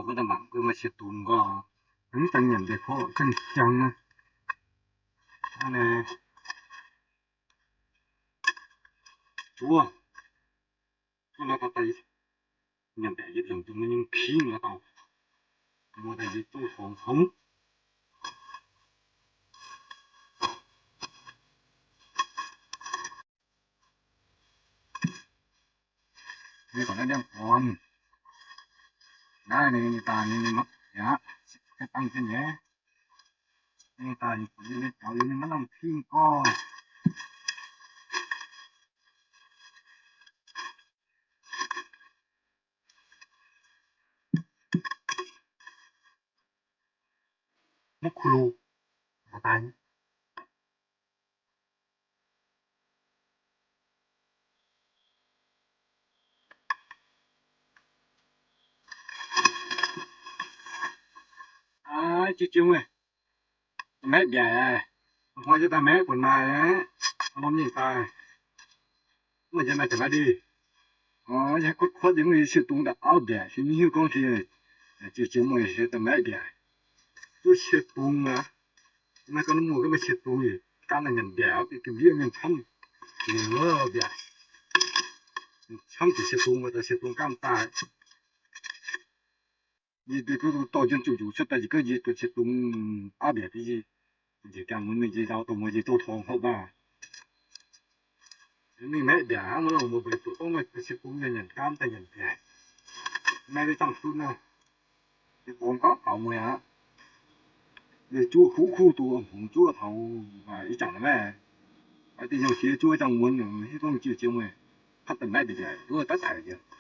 Mangc mbuo maaih cie dungz nqorngv, mv daan nyanc deix korv ganh jangx naaiv. Zuov, zuov nor daaih nyanc daaih yie dingc duqv nyei pingv nor dauh, mbuo daaih yie zouv horngz hongx. Ninh gorngv naaiv ndiangx-orn. Naaiv ninh daaih ninh maiv yaac dangh jienv nyei. Ninh daaih ninh maiv lamh pingv gorngv. Mv kuv lo, daaih jienv jienv wuov, maeqv mbiaaic, hnoi yie daaih maeqv buonc maaih aqv, lomh nyei daaih, mv nyanc maaih jaax naaiv ndih. Yie kuotv kuotv yie mv cie dungz daaih auv mbiaaic, se mv hiuv gorngv se jienv jienv mueiz se daaih maeqv mbiaaic, duqv cie dungz aqv. Naaiv gorngv mv muoz gorngv maaih cie dungz, gaanv naaiv nyanc mbiaaic, ga'ndiev mienh camv, mbiaaic, camv ziqc cie dungz, daaih cie dungz gaanv daaih. Yie duqv dorh njien zuqc njuqc cuotv daaih njiec gouv njiec duqv cie dungz auv mbiaaic, njiec jangx mun mingh njiec ndau dongh muoz njiec zouv torngx hopv maah. Mingh maeqv mbiaaic hnangv, mv longc mbuo mbuo zuqc gorngv maaih cie dungz nyanc gaanv daaih nyanc mbiaaic. Maaih deix zangh sun naaiv, gorngv gauh gaux mueiz aqv. Zuov kuv kuv duqv hngongx zuov taux ih zanc maah. Da'nyeic jiex zuov jangx mun, hiuv gorngv jienv jienv mueiz, patv daaih maeqv mbiaaic duqv daaih daic.